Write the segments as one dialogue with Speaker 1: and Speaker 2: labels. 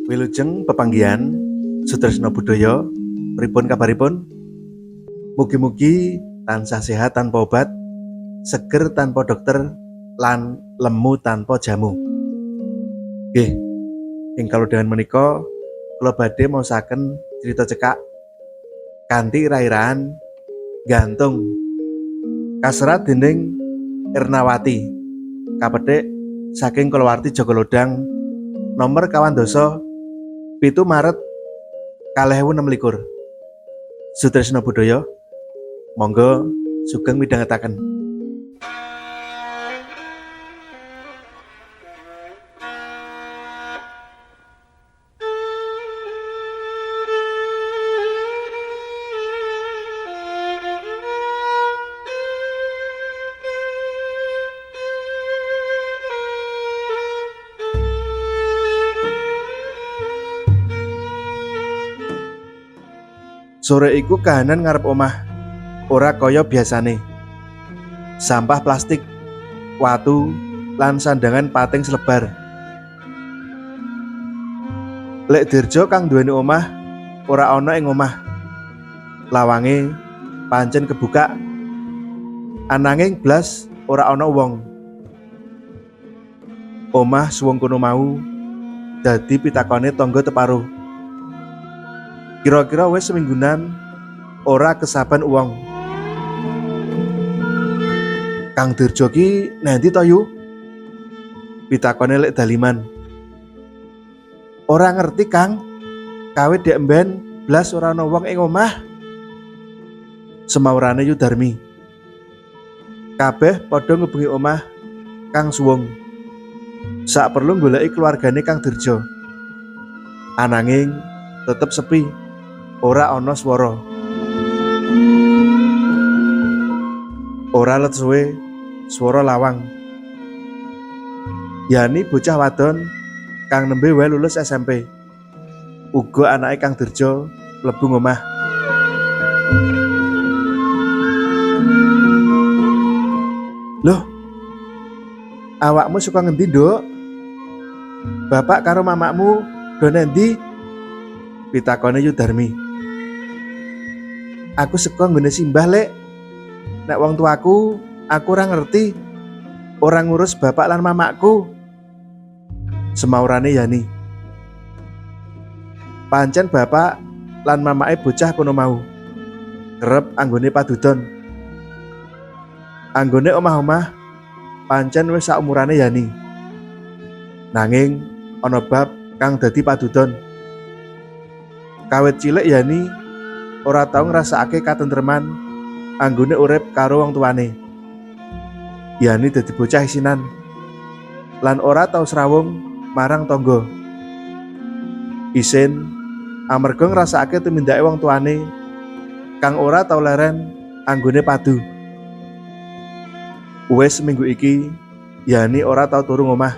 Speaker 1: Wilujeng pepanggihan Sutresna Budaya, pripun kabaripun? Mugi-mugi tansah sehat tanpa obat, seger tanpa dokter, lan lemu tanpa jamu. Nggih, ing kalodhangan menika kula badhe maosaken crita cekak kanthi ira-iraan Gantung kaserat dening Ernawati, kapethik saking kulawarti Jogolodang nomor 22 7 Maret 2026. Sutresna Budaya, monggo sugeng midhangetaken. Sore iku kahanan ngarep omah ora kaya biasane. Sampah plastik, watu, lan sandangan pating selebar. Lek Dirjo kang duweni omah ora ana ing omah. Lawange pancen kebuka, ananging blas ora ana wong. Omah suwung kono mau dadi pitakone tangga teparo. Kira-kira wis seminggunan ora kesaban wong. Kang Dirjo ki nanti to yu? Pitakone Lek Daliman. Ora ngerti Kang, kawit dek mben blas ora ana wong ing omah. Semaurane Yu Darmi. Kabeh padha ngubengi omah Kang Suwung. Sak perlu goleki keluargane Kang Dirjo. Ananging tetep sepi, ora ana swara. Ora let suwe swara lawang. Yani bocah wadon kang nembe wae lulus SMP. Uga anake Kang Dirjo mlebu ngomah. Loh, awakmu suka ngendi, Nduk? Bapak karo mamakmu do nendi? Pitakone Yu Darmi. Aku saka nggone simbah, Lek. Nek wong tuaku, aku ora ngerti. Ora ngurus bapak lan mamakku. Semaurane Yani. Pancen bapak lan mamake bocah kono mau. Kerep anggone padudon. Anggone omah-omah pancen wis saumurane Yani. Nanging ana bab kang dadi padudon. Kawit cilik Yani ora tau ngrasakake katentreman anggone urip karo wong tuane. Yani dadi bocah isinan lan ora tau srawung marang tangga. Isin amarga ngrasakake tumindake wong tuane kang ora tau leren anggone padu. Wis seminggu iki Yani ora tau turu ngomah.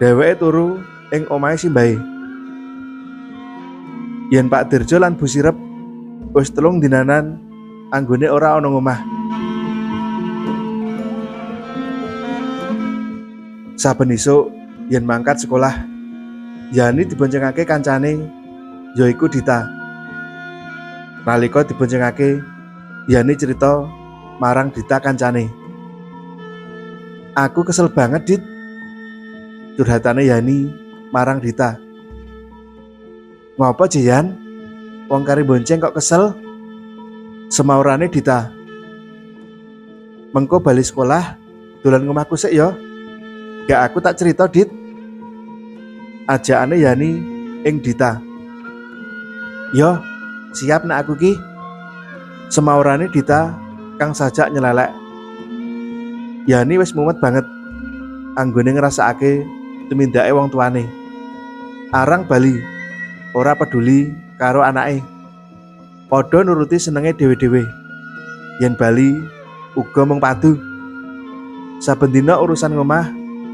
Speaker 1: Dheweke turu ing omahe simbahe. Yen Pak Dirjo lan Bu Sirep wis 3 dinanan anggone ora ana ngomah. Saben esuk yen mangkat sekolah, Yani diboncengake kancane yaiku Dita. Nalika diboncengake, Yani cerita marang Dita kancane. Aku kesel banget, Dit. Curhatane Yani marang Dita. Ngopo Jian? Wong kari bonceng kok kesel? Semaurane Dita. Mengko bali sekolah, dolan ngomahku sik ya. Gak aku tak cerita, Dit. Ajakane Yani ing Dita. Yo, siap nak aku ki. Semaurane Dita kang sajak nyelelek. Yani wis mumet banget anggone ngrasakake tumindake wong tuane. Arang bali, ora peduli karo anake. Padha nuruti senenge dhewe-dhewe. Yen bali uga mung padu. Saben dina urusan ngomah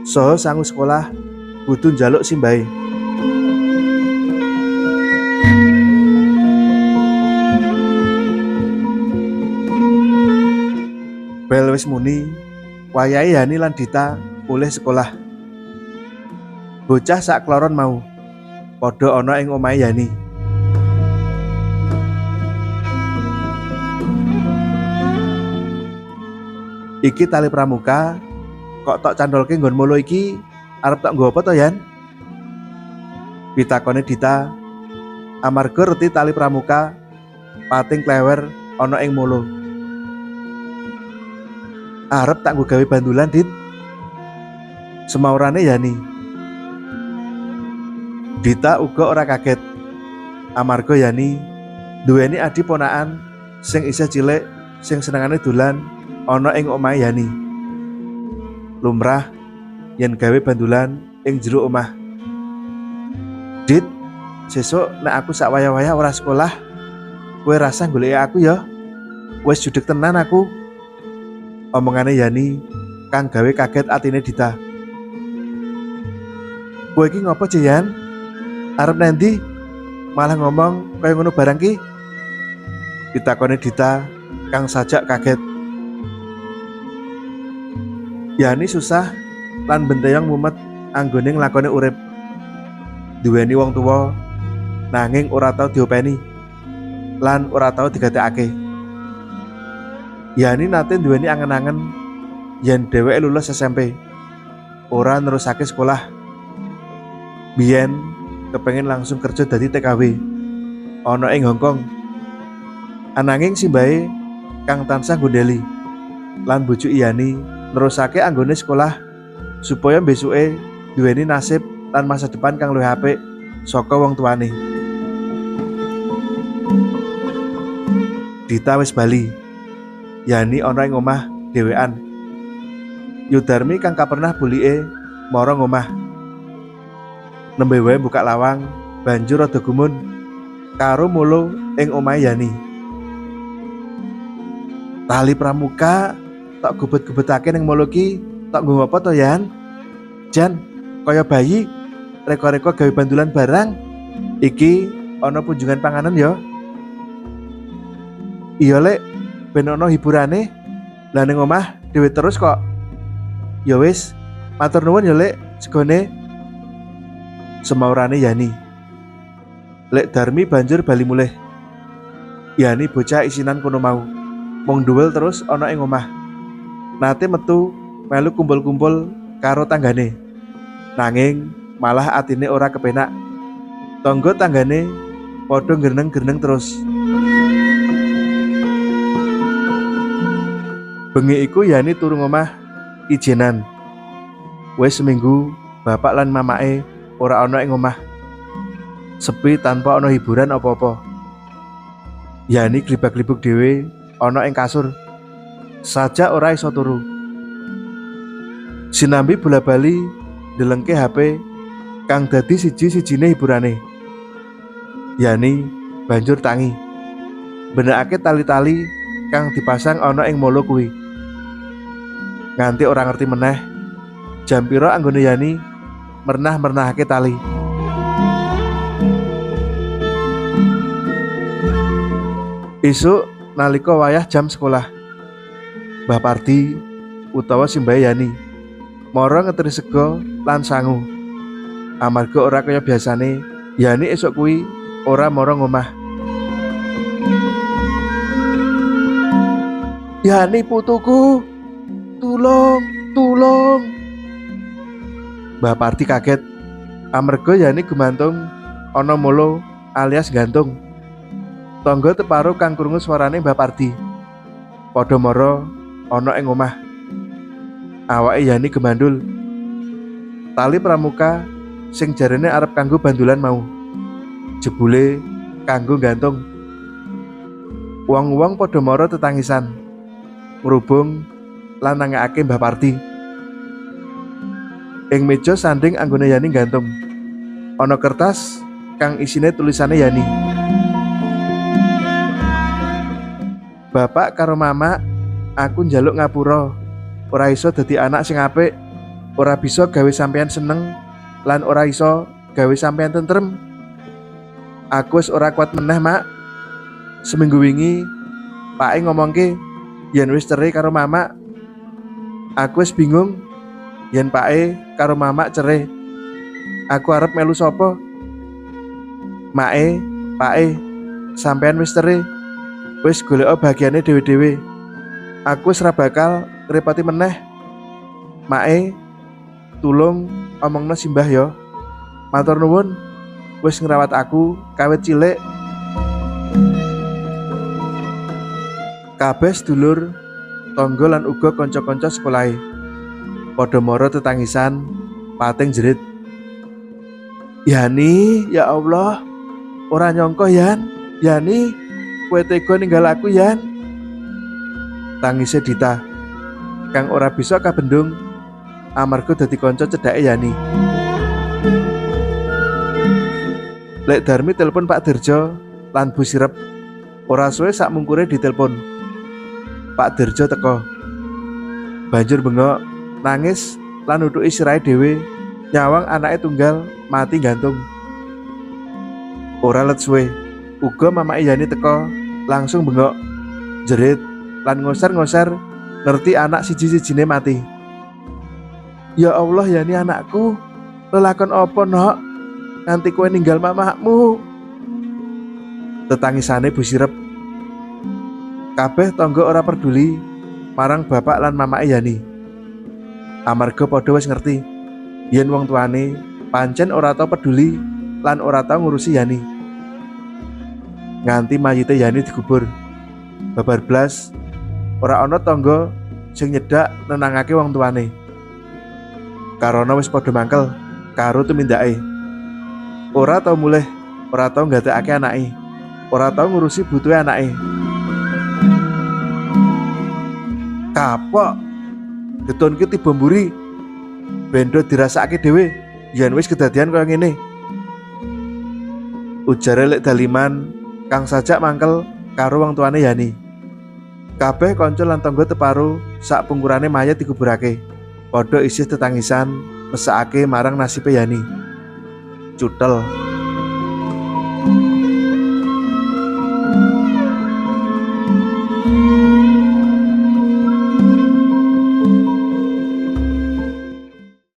Speaker 1: saha sangu sekolah kudu njaluk simbahe. Bel wis muni, wayahe Yani lan Dita mulih sekolah. Bocah sak kloron mau. padha ana ing omahe Yani. Iki tali pramuka kok tok candolke nggon molo iki arep tok nggo apa to, Yan? Pitakone Dita amarga reti tali pramuka pating klewer ana ing molo. Arep tak nggo gawe bandulan, Dit. Semaurane Yani. Dita uga ora kaget amarga Yani duweni adi ponakan sing isih cilik sing senengane dolan ana ing omahe Yani. Lumrah yen gawe bandulan ing jero omah. Dit, sesuk nek aku sak wayah-wayah ora sekolah, kowe rasah goleki aku ya. Wis judeg tenan aku. Omongane Yani kang gawe kaget atine Dita. Kowe iki ngopo, Yan? Arep nanti malah ngomong kaya ngono barang ki? Pitakone Dita kang sajak kaget. Yani susah lan benteyong mumet anggone nglakoni urip. Duweni wong tuwa nanging ora tau diopeni lan ora tau digatekake. Yani nate duweni angen-angen yen dheweke lulus SMP, ora nerusake sekolah. Biyen kepengen langsung kerja dadi TKW ana ing Hongkong. Ananging simbahe kang tansah gondeli lan bojo Yani nerusake anggone sekolah supaya besuke duweni nasib lan masa depan kang luwih apik saka wong tuane. Dita wis bali. Yani ana ing omah dhewean. Yudarmi kang kapernah bulike mara ngomah. Nembe wae buka lawang, banjur rada gumun karo molo ing omahe Yani. Tali pramuka tok gubet-gubetake ning molo ki tok nggo apa to, Yan? Jan, kaya bayi reka-reka gawe bandulan barang. Iki ana punjungan panganan ya. Iya, Lek, ben ana hiburane. Lah ning omah dhewe terus kok. Ya wis, matur nuwun ya, Lek, segone. Semaurane Yani. Lek Darmi banjur bali mulih. Yani bocah isinan kono mau. Mung duwel terus ana ing omah. Nate metu melu kumpul-kumpul karo tanggane. Nanging malah atine ora kepenak. Tangga tanggane padha greneng-greneng terus. Bengi iku Yani turu ngomah ijenan. Wis seminggu bapak lan mamake ora ana ing omah. Sepi tanpa ana hiburan apa-apa. Yani glibak-glibuk dhewe ana ing kasur. Sajak ora iso turu. Sinambi bola-bali ndelengke HP kang dadi siji-sijine hiburane. Yani banjur tangi. Benakake tali-tali kang dipasang ana ing molo kuwi. Nganti ora ngerti meneh jam pira anggone Yani mernah-mernahake tali. Isuk nalika wayah jam sekolah, Mbah Pardi utawa simbahe Yani mara ngeteri sega lan sangu. Amarga ora kaya biasane, Yani esuk kuwi ora mara ngomah. Yani putuku, tulung, tulung. Mbah Pardi kaget amarga Yani gumantung ana molo alias gantung. Tangga teparo kang krungu swarane Mbah Pardi. Padha mara ana ing omah. Awake Yani gemandul. Tali pramuka sing jarene arep kanggo bandulan mau jebule kanggo gantung. Wong-wong padha mara tetangisan, ngrubung lan nangekake Mbah Pardi. Ing meja sanding anggone Yani gantung ana kertas kang isine tulisane Yani. Bapak karo mama, aku njaluk ngapura. Ora iso dadi anak sing apik, ora bisa gawe sampeyan seneng lan ora iso gawe sampeyan tentrem. Aku wis ora kuat meneh, Mak. Seminggu wingi pake ngomongke yen wis cerai karo mama. Aku wis bingung yen pake karo mama cerai. Aku arep melu sapa? Mae, pae, sampean wis tere. Wis goleko bagiane dhewe-dhewe. Aku wis ora bakal ngrepoti meneh. Mae, tulung omongno simbah yo. Matur nuwun wis ngrawat aku kawit cilik. Kabeh sedulur, tangga lan uga kanca-kanca sekolahe padha mara tetangisan pating jerit. Yani, ya Allah, ora nyangka Yan. Yani, kowe tega ninggal aku Yan. Tangise Dita kang ora bisa kabendung amarga dadi kanca cedhake Yani. Lek Darmi telepon Pak Dirjo lan Bu Sirep, ora suwe sak mungkure ditelepon. Pak Dirjo teko. Banjur bengok, nangis lan nutuki sirahe dhewe nyawang anake tunggal mati gantung. Ora let suwe, uga mamake Yani teko langsung bengok, jerit lan ngoser-ngoser ngerti anak siji-sijine mati. Ya Allah Yani anakku, lelakon apa nok? Nganti kowe ninggal mamakmu. Tetangisane Bu Sirep. Kabeh tangga ora peduli marang bapak lan mamake Yani. Amarga padha wis ngerti yen wong tuane pancen ora tau peduli lan ora tau ngurusi Yani. Nganti mayite Yani dikubur. Babar blas ora ana tangga sing nyedak nenangake wong tuane. Karana wis padha mangkel karo tumindake. Ora tau mulih, ora tau nggatekake anake, ora tau ngurusi butuhe anake. Kapok, getun ki tiba mburi. Bendo dirasakake dhewe yen wis kedadian kaya ngene. Ujare Lek Daliman kang sajak mangkel karo wong tuane Yani. Kabeh kanca lan tangga teparo sak pungkurane mayat dikuburake. Padha isih tetangisan mesakake marang nasibe Yani. Cutel.